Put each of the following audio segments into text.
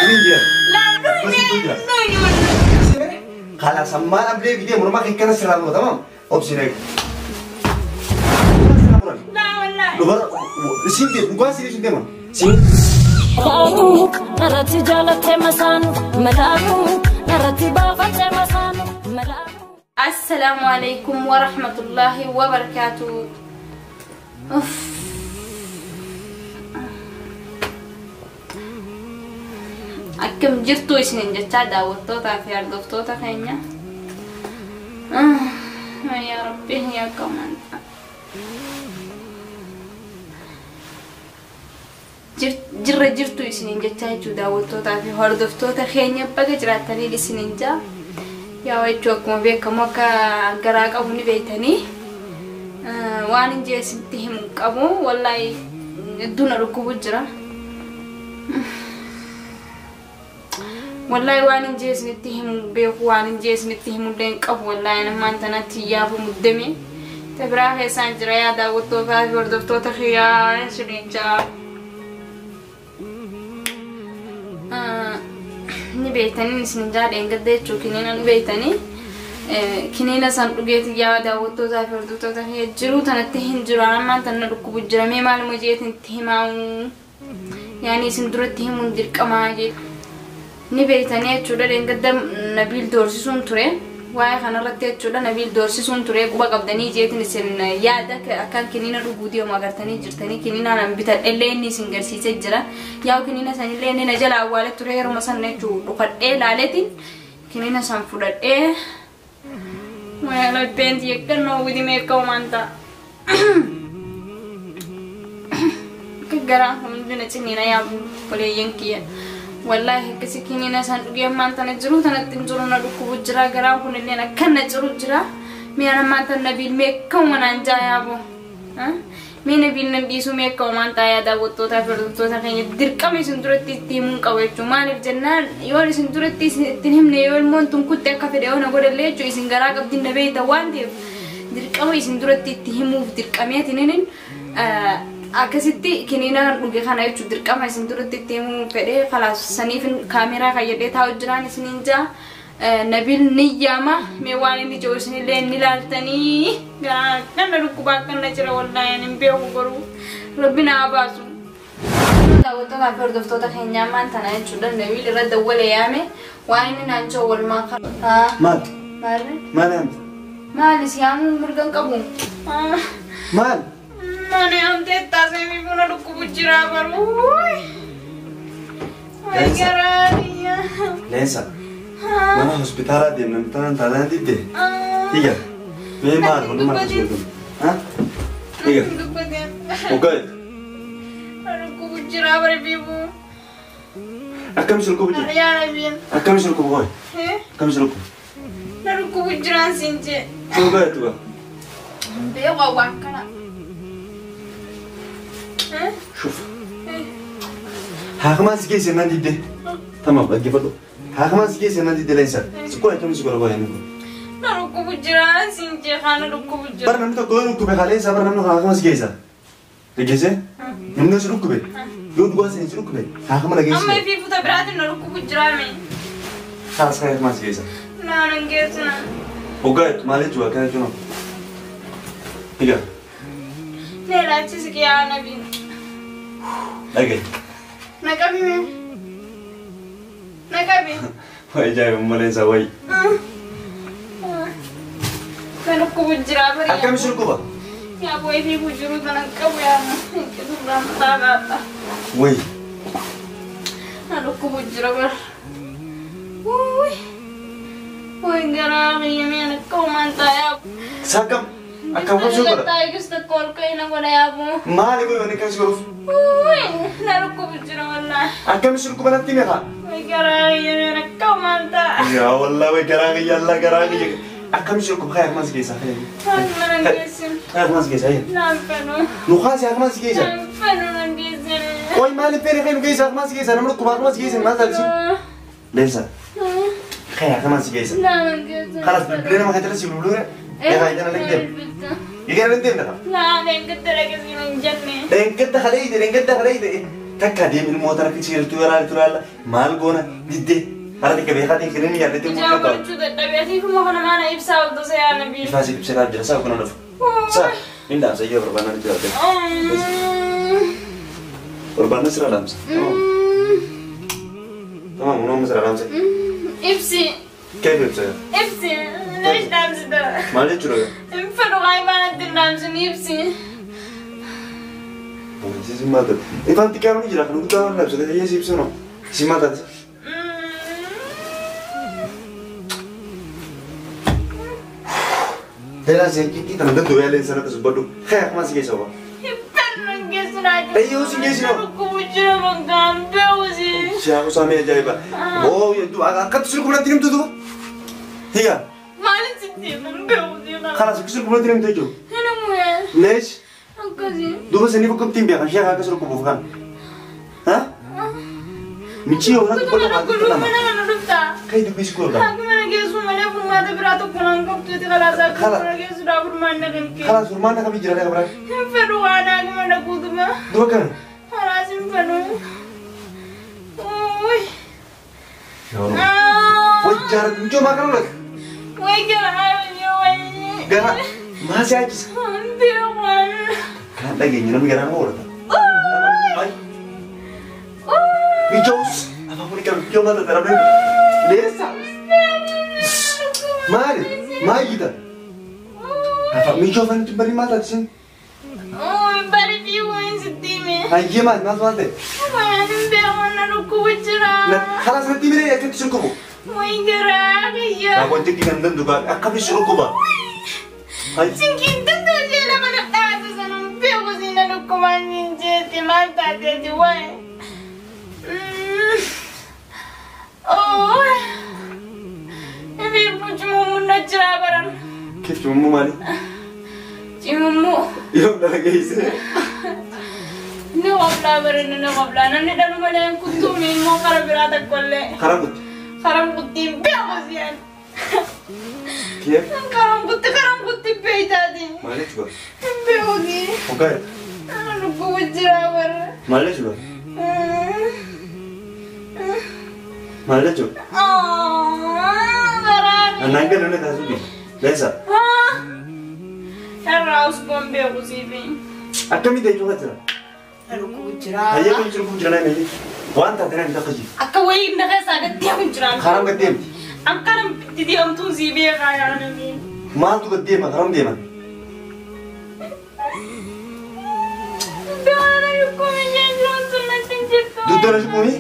Sinjir. Laa Bas dhuyne tuja. خلاص ما أنا بلي فيديو مرة ما كنا سرعة تمام؟ أوبسينك. Laa wallaahi. Lubar sinjir, bukan sini sinjir man. Sin. Narratti jaalattee masaanu malaamu narratti baafattee masaanu malaamu. Assalaamu alaikum wa rahmatullahi wa barakaatuh. Uff. Akkam jirtu isinin jechaa daawwattootaa fi hordoftoota keenya. Yaa Rabbi yaa qamaan. Jirra jirtu isinin jechaa jechuu daawwattootaa fi hordoftoota keenya baga jiraattanii isinin jaa. Yaa jechuu akkuma beekamu akka garaa qabu ni beektanii. Waan hin jee isinitti himu hin qabu. Wallaahi hedduu na dhukkubu jira. Wallaahi waan hin jee isinitti himu beeku waan hin jee isinitti himullee hin qabu. Wallaahi namaan tanatti yaafu muddame. Ta biraa keessaan jira yaa daawwattootaa fi hordoftoota kiyyaa isiniin jaa. Ni beektanii isin jaa dheengadda jechuu kiniina ni beektanii. Kiniina san dhugeeti yaa daawwattootaa fi hordoftoota kiyya jiruu tanatti hin jiru. Ammaan tana dhukkubu jira. Mee maaluma jeetiin itti himaa'u? Yaani isin duratti himuun dirqamaa jedhu. Ni beektanii jechuudha dheengadda Nabiil doorsisuun ture. Waa'ee kanarratti jechuudha Nabiil doorsisuun ture quba qabdanii jeetiin isin yaada akkaan kiniina dhuguu deemu agartanii jirtanii kiniina nan bitadhe inni isin garsiisee jira. Yaa kiniina sanillee inni na jala awwaale ture yeruma san jechuu dhukadhee laaleetiin kiniina san fudhadhee. Waa'ee lapheen xiyyeeffannoo widi meeqa uumaan ta'a. Akka garaan hundi na ciniina yaa obboleeyyan kiyya. Wallaahi akkasi kiniina isaan dhugee ammaan tana jiru tanatti hin jiru na dhukkubu jira garaan kun illee akkan na ciru jira. Mi'aan ammaan tana Nabiil meeqa naan jaa yaaboo. Mee Nabiil nan dhiisu meeqa uumaan ta'a yaa daawwattootaa fi hordoftoota keenya dirqama isin duratti itti himuun qaba jechuudha. Maaliif jennaan yoo isin duratti itti himne yoo ilmoon tun kutte akka fedhe yoo na godhallee jechuudha isin garaa qabdiin na beekta waan ta'eef dirqama isin duratti itti himuuf dirqameetiniin akkasitti kiniina dhuge kana jechuun dirqama isin duratti itti himuu fedhee kalaas saniif kaameraa kayyadhee taa'u jiraan isiniin jaa. Nabiil ni yaama mee waan inni jiru isinillee ni laaltanii garaa kana dhukkubaa akkana jira wallaahi ani hin beeku garuu rabbi naa baasu. Daawwattootaa fi hordoftoota keenyaa ammaan tana jechuudha Nabiil irra dawwale yaame waan inni naan jiru walumaa qaba. Mal. Maali? Mal ant. Maali si yaamuu mirga hin qabu? Mal. Mani amtee taasifamee buna dhukkubu jira baruu. Ay garaa biyya. Leensa. Mana hospitaala deemna tanan taanaan didde. Tiga. Mee maal kun maal kun? Ha? Tiga. Okay. Dhukkubu jira bari bibu. Akkam si dhukkubu jira? Yaa Rabbiin. Akkam si dhukkubu qoy? Akkam si dhukkubu? Na dhukkubu jiraan siin jee. Dhugaa jettu gaa. Beeku waan kana. Shuf. Haakamaan si geesse naan didde. Tamam dhaggeeffadhu. Haakamaan si geesse naan didde leensa. Si qoy akkam si godha qoy inni kun? Na dhukkubu jiraan siin jee kana dhukkubu jira. Bara namni tokko yoo dhukkube kaleessa bara namni haakama si geessa. Dhaggeesse? Namni si dhukkube yoo dhugaa seen si dhukkube haakama na Amma geesse. ifii futa biraatiin na dhukkubu jiraa mee. Kaas kan haakamaan si geessa. Naa nan geessina. Hoggaa jettu maal jechuudha akkana jechuun? Egaa Nee laachisi yaa Nabiil. dhagaye. Na qabi mee. Na qabi. Wayi ajaa'iba leensa wayi. Na dhukkubu jiraa bari. Akkam si dhukkuba? Yaa boo ifii bujuruu tana qabu yaa qidurraan taa'aadha. Wayi. Na dhukkubu jira bara. Wuuy. Wuuy garaa kiyya mee akka uumaan taa'aa. Saakam akkam si godha? Taa'ee takka ol ka'ee na godha yaa boo. Maali godhu inni akkam si godhuuf? Wuuy na dhukkubu jira wallaahi. Akkam si dhukkuba natti hime haa? Wuuy garaa kiyya mee akka uumaan taa'a. Yaa wallaahi wayi garaa kiyya allaa garaa kiyya. Akkam si dhukkuba haa akkam si geessa? Waan na geessin. Haa akkam si geessa? Naan fedhu. Nu kaasi akkam si geessa? Naan fedhu na geessin. Qoy maaliif fedhe kan nu geessa akkam si geessa? Nama dhukkuba akkam si geessa maal taatisi? Leensa. Haa akkam si geessa? Naan geessin. خلاص bilbilee nama kan si bilbilee. Egaa idana lengdeem. Egaa lengdeem dafa. Laa dheengadda dhaqasiin hin jenne. Dheengadda kaleeyte dheengadda kaleeyte. Takka deem ilmoota rakki seeltuu yaraa turaala maal goona diddee harati qabee haati kirin yaadate Ijaa godhachuu dadhabee atiifuma kana maana ibsaa oltu se'aa nabii. Ifaa si ibsaa jira saa kuna dhufu. Saa inni dhaamsa iyyuu barbaanna jira. Barbaanna sira dhaamsa. Tamam unooma sira dhaamsa. Ibsi. Keef ibsa? Ibsi. Leesh dhaamsita. Maal jechuudha? Hin fedhu qaayibaan ittiin dhaamsin ibsi. Si maal ta'e? Ifaan xiqqaan ni jira kan guddaa waan dhaamsa ta'e si ibsa noo. Si maal taate? Dela seenkitti tan danda'u yaaleen sana tasubadhu. Kaya akkuma si keessa waa. Hin geessu naa jiru. Ayyoo si geessu naa. Dhukkubu jira bakkaan beekuusi. Siyaa kusaamee ajaa'iba. Oo hedduu akkatti sirkumatti nimtu duuba. Higa. Maaliin sitti himan beekuusi. Kalaas sirkumatti nimtu jechuudha. Hin mu'ee. Leesh. Akkasii. Duuba sanii bakka ittiin beekan sheekaa akka sirkubuuf kan. Ha? Michi yoo kanatti qola maal lama. Kai dubbii si godha. Akkuma geessu malee furmaata biraa tokko naan qabduuti kalaas akkuma geessuudhaaf furmaanna kan kee. Kalaas furmaanna kamii jira dhaqa biraa? Hin fedhu waan akkuma dhaquutuma. Duba kana? Kalaas hin fedhu. Uy. Way jaara mucoo maa kana laga? Way gara way. Gara maa si achisa? Hin beeku. Kan dhageenye namni garaa nama horata. Michoos afaan kun kan michoo maal ta'e rabbi leessa maali maal jita afaan michoo afaan itti bari maal taate sin Bari fi waan sitti hime. Hayyee maal maal maal ta'e? Waan hin beeku na dhukkubu jira. Kalaas natti himee akkatti si dhukkubu. Way garaa kiyya. Wanti kan dandu akkamitti si dhukkuba. Sinkiin danda'u jee lafa dhadhaatu sana hin beeku si na dhukkubaan hin jeetti maal taateeti waa'ee. Oh, Ifi cimummu na jira baran. Kif cimummu maali? Cimummu. Yoom dhala geesse? Ni qoblaa baran ni qoblaa namni dhalu malee kuttuun immoo kara biraa tokkollee. Karaa kutti? Karaa kuttiin beeku si'an. Kif? Karaa kutti beeytaati. Maal jechuudha? Hin beekuti. Hoggaa? Dhukkubu jira bara. Maal jechuudha? Maal jechuudha? Annaan kan namni taasisu bi. Leessa. Irraa usgoon beeku siifi. Akkamitti jechuudha jira? Dhukkubu jira. Hayyee kun jiru kun jira namni waan taate namni takka jiru. Akka wayii na keessaa gad deemu jira. Karam gad deemti. An karam itti deemtuun sii beekaa yaa namni. Maaltu gad deema karam deeman? Duddoona shukuumi?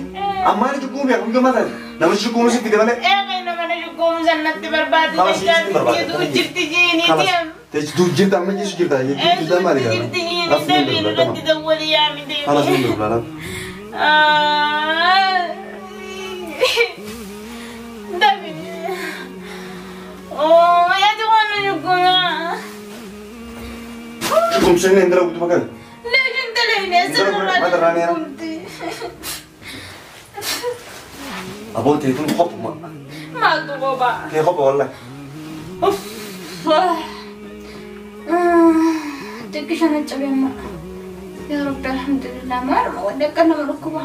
Ammaani shukuumi akkamitti maal taate? Nama shukuumu sitti dabalee? Eegaa nama shukuumu sanatti barbaade. Kalaas jirti jiini deem. Jirti amma jiisu jirta. Jirti maali gaa? Jirti jiini deebiin irratti dawwali yaami deemi. Kalaas hin bilbilaa. Dabi. Oo yaadi waan shukuuma. Shukuumsanii hin dalagu tuma kan? Leeshin dalagni asirraa shukuumti. Aboo teetuun qophuma. Maaltu qophaa? Tee qopha wallahi. Xiqqisha na cabee amma. Yaa Rabbi alhamdulillah maaluma wanti akka nama dhukkuba.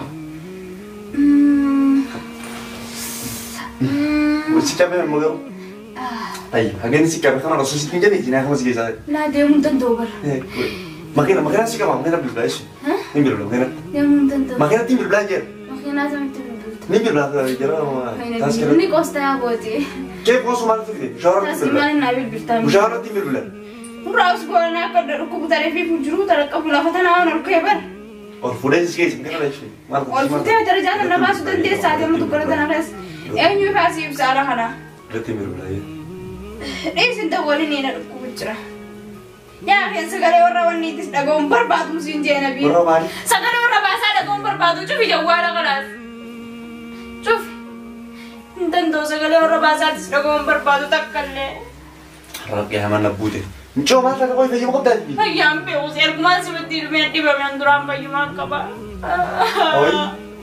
Si cabee amma garuu. Tayyib hangani si cabee kana osoo sitti hin jedhe jinaa kama si keessaa. Naa deemuu hin danda'u bara. Makiina makiina si qaba makiina bilbilaa jechuudha. Ni bilbila makiina. Deemuu hin danda'u. Makiinatti bilbilaa jira. Makiinaa samitti bilbilta. Ni bilbilaa jira. Ni qosta yaa booti. Kee qoosu maal fide? Mushaaratti bilbila. Maal naa bilbiltaa? Mushaaratti bilbila. Muraas goona akka dhukkubu taree fi jiru tara qabu lafa tanaa waan ol ka'e bara. Ol fuudhee si keessa makiina jechuudha. Ol fuutee darajaa kana baasuu dandeessaa deemu tokko tana keessa. Eenyu ifaa si ibsaadha kana. Irratti bilbilaa. Dhiisin dawwaliin na dhukkubu jira. Yaa keen sagalee warra wanniitis dhaga'uun barbaadu siin jee nabii. Warra maali? Sagalee warra baasaa dhaga'uun barbaadu cufi jawwaadha kanaas. Cufi. Hin danda'u sagalee warra baasaatis dhaga'uun barbaadu takkallee. Rabbi hamaan abbuute. Mucoo maal takka qoy fayyuma qabdaa jibi? Fayyaan beekus ergumaan sibatti dhumee dhibameen duraan fayyumaan qaba. Hoi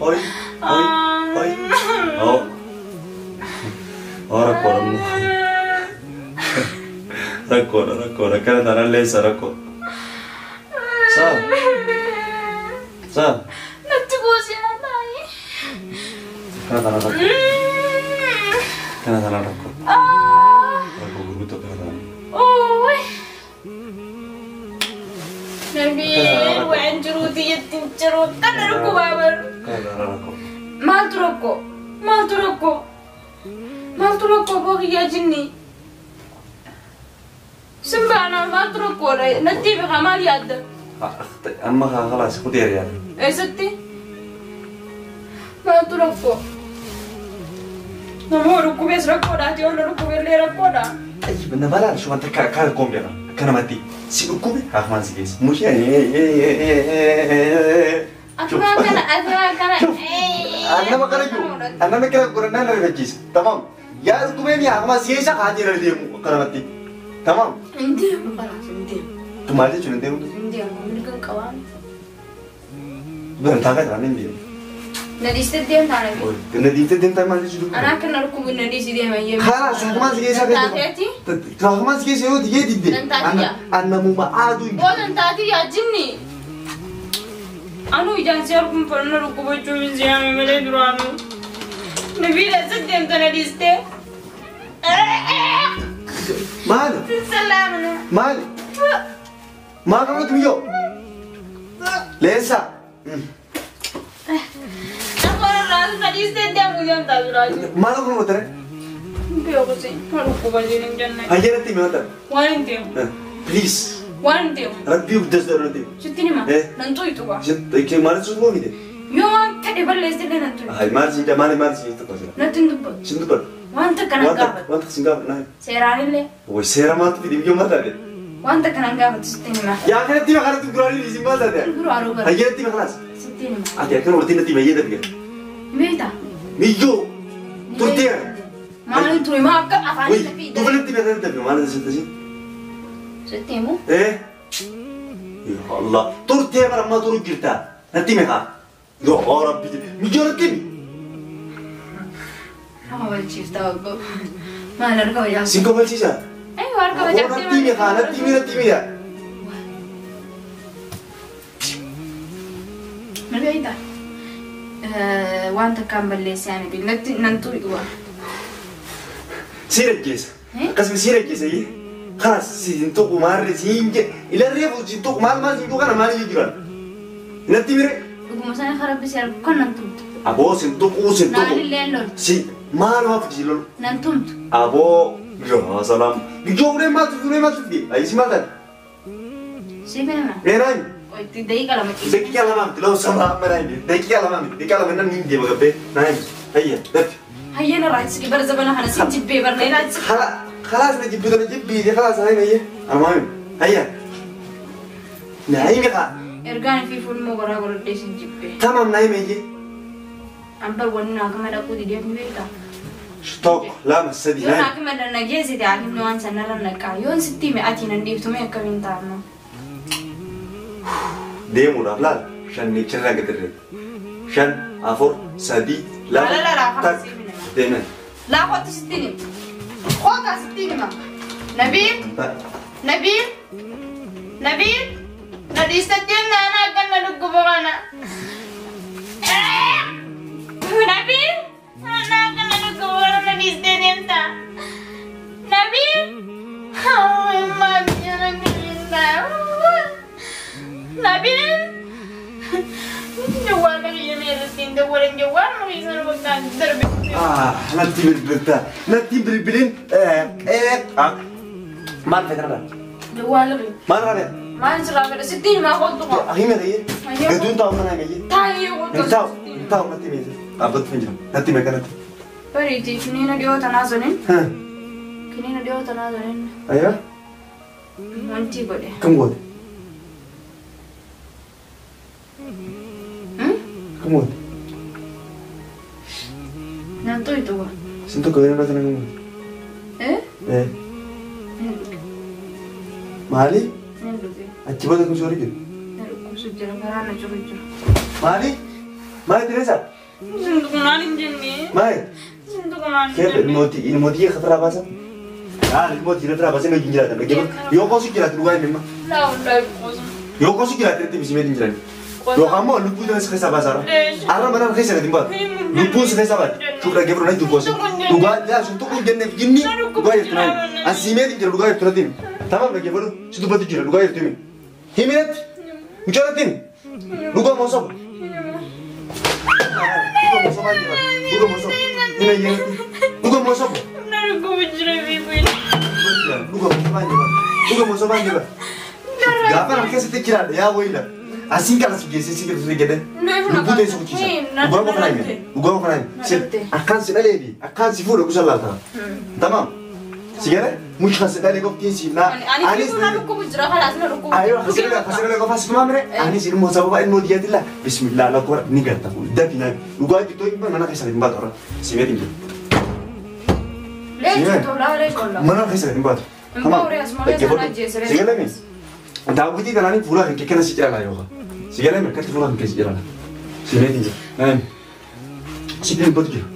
hoi hoi hoi. Oh. Oh rakkoodha immoo. Rakkoodha rakkoodha kana taanaan leessa rakkoo. Saa. Saa. Natti Kana tanaan rakkoo. Kana tanaan rakkoo. Rakkoo gurguddoo kana tanaan. Nabiin waan jiruuti jettiin jiru kana dhukkubaa bar. Kana tanaan rakkoo. Maaltu rakkoo? Maaltu rakkoo? Maaltu rakkoo boo kiyyaa jinni? Simbaana maaltu rakkoodha? Natti beekaa maal yaadda? Amma khalaas kuteera yaadda. Eessatti? Maaltu rakkoo? Nama dhukkubees rakkoodhaati yoo na dhukkubeellee rakkoodha. Nama laala shuma takka akka rakkoon beeka. Akka namatti si dhukkube haakumaan si geessa. Mushee. Akkuma kana akkuma kana. Annama kana jiru. Annama kana qorannaa na rifachiisa. Tamam. Yaa dhukkubee mi haakumaan si geessa haa jira deemu akka namatti. Tamam. Hin deemu khalaas hin deemu. Maal jechuun hin deemu? Hin deemu mirga hin qabaan. Bantaa kana hin deemu. Na dhiistee deemtaa na bee. Na dhiistee deemtaa maal jechuudha? Anaa akka na dhukkubu na dhiisi deema iyyee. Khalaas haakumaan si geessa. Taateeti? Haakumaan si geessa yoo diyyee didde. Dantaatiyya. Annamuma aaduu. Boo dantaatiyya jinni. Anuu ijaan si arguun fannoo dhukkubachuu hin siyaame malee duraanuu. Nabiila eessa deemta na dhiistee? Maali? Salaamna. Maali? Maal godhatu miyyoo? Leensa. Afaan irraa na dhiistee deemuu deemtaa jiraa. Maal godhatu tere? Beeku si na dhukkuba jedhin hin jenne. Hayyaratti himi wanta. Waan hin deemu. Please. Waan hin deemu. Rabbii guddas darbe. Sitti hima. Nan tuytu ba. Maal sun goofite? Yoo waan fedhe balleessite nan tuytu. Hay maal siin maal maal siin tokko jira. Natti hin dubbatu. Siin dubbatu. Wanta kana gaafatu. Wanta siin gaafatu naa. Seeraanillee. Way seera maaltu fide biyyoo maal taate? Wanta kana gaafatu sitti hima. Yaa kanatti hima kanatti guraanii siin maal taate? Guraaruu bara. Hayyaratti hima kanaas. Sitti hima. Ati akkana walitti natti hima yeeda biga. Meeta. Miyyoo. Turteera. Maaliin ture maa akka afaan Way lafii. dubalatti hima kanatti hima maal sitti siin? Sitti himu. Ya Allah. Turtee bara ammaa turu jirta. Natti hima kaa. Ya Rabbi. Miyyoo natti himi. Nama balchiifta obbo. Maal harka wayyaa? Siin kofalchiisa. Ayyo harka wayyaa. Natti himi kaa natti himi natti himi yaa. Maal beektaa? Waan takkaan balleessee ani billatti nan tuyi waa. Si rajjeessa. Akkasuma si rajjeessa iyyee. Kanas siin tuqu maarree siin jedhe ilarree siin tuqu maal maal siin tuqu kana maal iyyuu jiran. Natti mire. Dhuguma sana karabbi si argu kan nan tumtu. Aboo siin tuquu siin tuqu. Naalillee loltu. Si maal maaf si lolu. Nan tumtu. Aboo yaa salaam. Ijoo ulee maaltu ulee maaltu fide? Ayi si maal taate? Si beema. Meenaan. Itti daqiiqa lama ciisa. Daqiiqa lama miti law sama amma naa himi. Daqiiqa lama miti daqiiqa lama nan hin deema gabbee naa himi. Hayya daffi. Hayyana raajisi bara zabana kana si jibbee barnee raajisi. خلاص نجيب بدون نجيب بيدي خلاص هاي هي المهم هيا نايم يا Ergaan fi fulmoo garaa godhadhee sin jibbee. تمام نايم هي Ambar wanni naa kama dhaquu didee ni beektaa? Tokko lama sadi Yoo naa naayim. kama na geessite haakimni waan sanarra naqaa. Yoon sitti hime ati nan dhiiftu mee akkamiin taa'amma? Deemuudhaaf laal shan shan gadi irra. Shan afur sadi lama Lala laa takka deemen. Laa kottu sitti hima. Kootaa sitti hima. Nabiil Nabiil Nabiil na dhiistattee naana akka na dhukkuba kana. Nabiil naana akka na dhukkuba kana na dhiistee deemta. Nabiil maal jedhan Nabiil jawwaal biyya meerratti hin dawwalan jawwaal maqii sana bakkaan darbe. Ah, natti bilbilta. Natti bilbilin maal fedhan Jawwaal maal rabe? Maal sirraa fedha sitti himaa kottu koo. Hime ta'ee gaduun taa'u mana hime Taa'ee kottu. Hin taa'u hin taa'u natti hime dhaabbatu hin jiru natti hime kanatti. Bariiti kiniina dhiyoo tanaa saniin kiniina dhiyoo tanaa saniin Ayyaa wanti godhe. kam goote? Kam goote? Nan tuytu waa. Sin tokko yeroo sana kam goote? Eh? Eh Nan dhuge. Maali? Nan dhuge. Achi booda kam soori jiru? Na dhukkubsu jira garaa na jiru jira. Maali? Maali Teresa? Sin tuqnaan hin jenne. Maali? Sin tuqnaan hin Keef jenne. ilmooti ilmooti khataraa baasan? Ah ilmooti khataraa baasan hojii jiraatan dhaggeeffatu. Yoo qoosu jiraatu dhugaa hin dhimma. Laa wallaahi qoosu. Yoo qoosu jiraatu itti bisimee hin jiran. Yookaan immoo lubbuu tana si keessaa baasaara. Arra mana keessa gadi hin baatu. Lubbuun si keessaa baati. Shuuf dhaggeeffadhu na dubboosi. Dhugaa yaa sun tuquu jenneef jinni dhugaa jirtu naan. An siimeetiin jira dhugaa jirtu natti himi. Tamaam dhaggeeffadhu si dubbatu jira dhugaa jirtu himi. Himi natti. Mucaa natti himi. Dhugaa moo soba? Dhugaa moo sobaa jira? Dhugaa moo soba? Himi natti. Dhugaa moo soba? Dhugaa moo sobaa jira? Dhugaa moo sobaa jira? Gaafa nama keessatti jiraadha yaa wayila. Asiin kana si geessee si geessee jedhe. Lubbuu teessu kuchisa. Dhugaa moo kanaa hime? Dhugaa moo kanaa hime? Akkaan si dhalee fi akkaan si fuudhe kusa laata. Tamaam. Si gale mucha si dhalee qoftiin si naa. Anis na dhukkubu jira kalaas na dhukkubu. Ayoo kasirra qofa si tumaa mire. Anis ilmoo sababa ilmoo diyaatilla. Bismillah lakkoora ni garta fuudhe. Dafi naa dhugaa jirtu mana keessa hin baatu irra. Si meetiin jira. Mana keessa hin baatu. Si galame. Daawwitii kanaan fuula kan kekkana si cirala yookaan. Si galame akkatti fuula kan keessa cirala. Si meetiin jira. Naayim. Si dubbatu jira.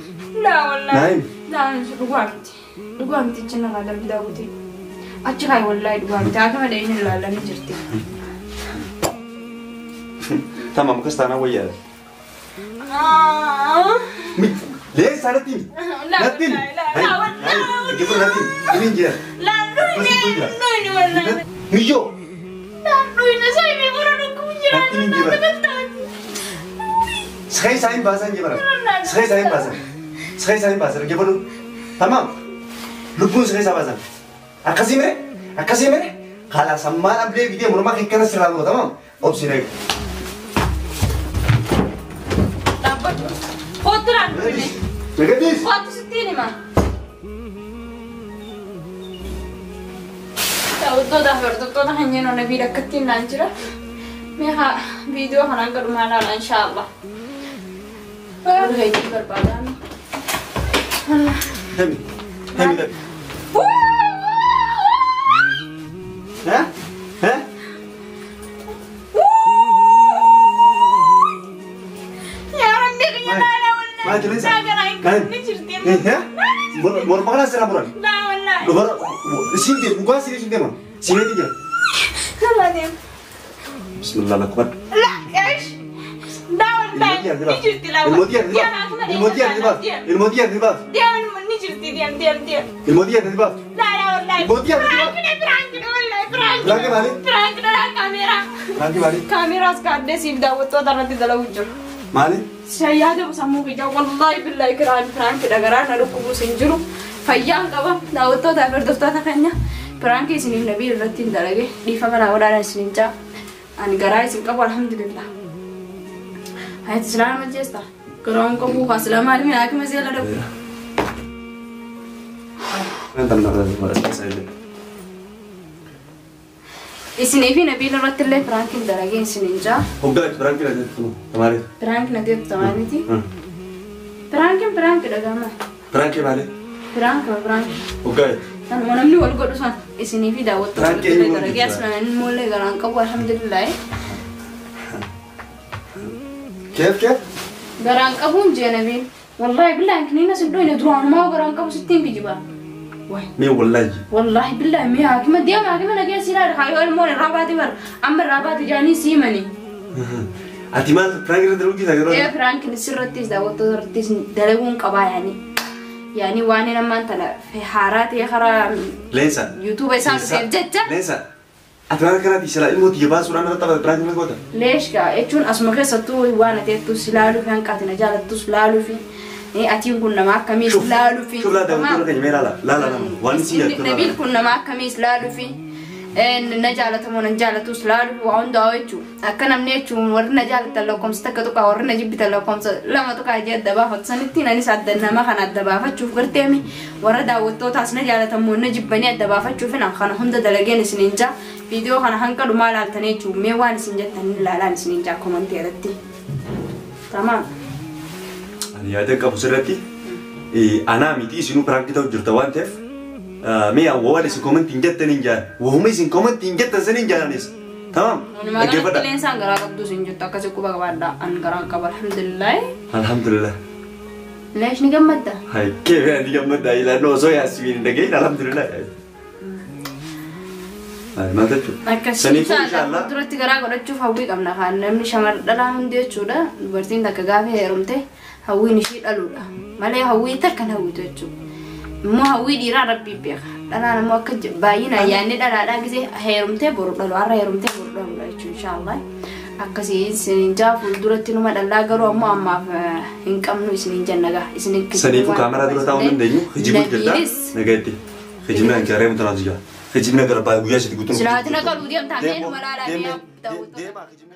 Laa wallaahi. Naayim. Laa dhugaa miti. Dhugaa miti jecha narraa darbi daawwitii. Achi kaayi wallaahi dhugaa miti. Haakima dhaheen ilaalanii jirti. Tamam akkas taanaan wayyaadha. Leessa natti himi. Natti himi. Dhaggeeffadhu natti himi. Himi hin jira. Laa dhuyne wallaahi. Miyyoo. Natti hin jira. Siree isaa hin baasan jira. Siree isaa hin baasan. Siree isaa hin baasan. Dhaggeeffadhu. Tamam. Lubbuun siree isaa baasan. Akkasii mire? Akkasii mire? Kalaas ammaan ablee fidee mormaa kee kana sirraa godha. Tamam. Obsi eegu. Dhaabbadhu. Kootu naan dhufne. Nagadiis. Kootu sittiin hima. Daawwattoota fi hordoftoota kan jennu Nabiil akkattiin naan jira. Mee haa viidiyoo kanaan gadhumaa ilaala inshaallah. Heetii barbaadaan. Hemi. Hemi dafi. Heh? Heh? Yaa Rabbi kiyya laala wallahi. Maal jedheen isaa? Naa garaa hin qabne jirti. Heh? Morma kana sirraa muran. Laa wallahi. Dubara siin deemu dhugaa siin siin deema. Si meetii jira. Laa deema. Bismillah lakkoofadhu. Laa eesh. Laa wallahi. Ni jirti laa. Ilmootii arti baaf. Ilmootii arti baaf. Ilmootii arti baaf. Deema ni jirti deem deem deem. Ilmootii arti baaf. Laa laa wallahi. Ilmootii arti baaf. Piraanki wallahi piraanki. Piraanki maali? Piraanki dhala kaameeraa. Piraanki maali? Kaameeraas kaadhee siif daawwattoota irratti dalagu jiru. Maali? Shayyaada sammuu kiyya wallahi billahi kiraan piraanki dhagaraa na dhukkubuus hin jiru. Fayyaan qaba daawwattoota fi hordoftoota keenya piraankii isiniif Nabiil irratti hin dalage dhiifama naa godhaan isiniin jaa. Ani garaa isin qabu alhamdulillah. Hayati silaa nama jeesta. Garaan qabu kaasila maali mina akima seela dhabu. Isinii fi Nabiil irratti illee piraankiin dalagee isiniin jaa. Hoggaa piraankii na jettu maali? Piraankii na jettu maaliiti? Piraankiin piraankii dhagama. Piraankii maali? Piraanki piraanki. Hoggaa Kanuma namni wal godhu san isinii fi daawwattoota Piraanki irratti eenyu dalagee wal asuma inni mullee garaan qabu alhamdulillah. Keef keef? Garaan qabuun jee Nabiil. Wallahi billahi kiniina sin dhoyne duraanumaa garaan qabu sittiin kijiba. Mee wallahi. Wallahi billahi mee haakima deema haakima nagee si ilaali haayoo ilmoon irraa baate bar amma irraa baate jaanii siimani. Ati maal piraanki irratti dalaguu jirta yeroo? Ee piraankiin sirrattis daawwattoota irrattis dalaguun qabaa yaani. Yaani waan inni ammaan tana haaraa ta'e karaa Leensa. yuutuuba isaa dhufeef jecha. Leensa. Ati waan akkanaati silaa ilmoo tiyya baasuudhaan irratti taphata piraanki irratti goota. Leesh gaa jechuun asuma keessattuu waan ati jettus ilaaluu fi hanqaati na jaalattus ilaaluu fi atiin kun nama akkamiis ilaaluu fi. Shuf laa daawwattoota keenya mee laala laala nama waan isin jettu Nabiil laala. kun nama akkamiis ilaaluu fi na jaalatamoo nan jaalatus ilaaluu fi waa hundaa jechuun akka namni jechuun warri na jaalatan lakkoomsa takka tuqaa warri na jibbitan lakkoomsa lama tuqaa jee adda baafatu sanittiin anis adda nama kana adda baafachuuf garteemi warra daawwattootaas na jaalatamoo na jibbanii adda baafachuuf kana hunda dalageen isiniin jaa viidiyoo kana hanga dhumaa ilaaltanii jechuun mee waan isin jettan ilaalaan isiniin jaa komantii irratti. Tamaam. Ani yaada qabu sirratti anaa miti isinuu piraankii ta'u jirta waan ta'eef mee waan isin komantii hin jettan hin jaan wahuma isin komantii hin jettan san hin jaalanis. Tamaam. Walumaa galatti leensaan garaa qabdu isin jirtu akkasii quba qabaadha an garaan qaba alhamdulillah. Alhamdulillah. Leesh ni gammadda? Hai kee ani gammadda ilaalloo osoo yaasimiin hin dhagahin alhamdulillah. Maal jechuudha? Akkasii Saniifuu inshallah inshallah duratti garaa godhachuuf hawwii qabna kan namni shamar dhalaa hundi jechuudha. Dubartiin takka gaafa heerumte hawwiin ishii dhaluudha. Malee hawwii takka hin hawwitu jechuudha. Immoo hawwii dhiiraa rabbii beeka. Dhalaan immoo akka baay'inaan yaadni dhalaadhaa gisee heerumtee boru dhalu har'a heerumtee boru dhaludha jechuudha inshallah. Akkasii isiniin jaa fuulduratti numa dhallaa garuu ammoo ammaaf hin qabnu isiniin jenna gaa isiniin Saniifuu kaameraa dura taa'uu hin dandeenyu. Hijibuu jirta. Nagayetti. Hijibna hin jaaree mutanaa jira. Hijibna gara baay'ee guyyaa sitti guutuun. Silaatina qaluu deemtaa mee numa laalaa mee Deemaa hijibna.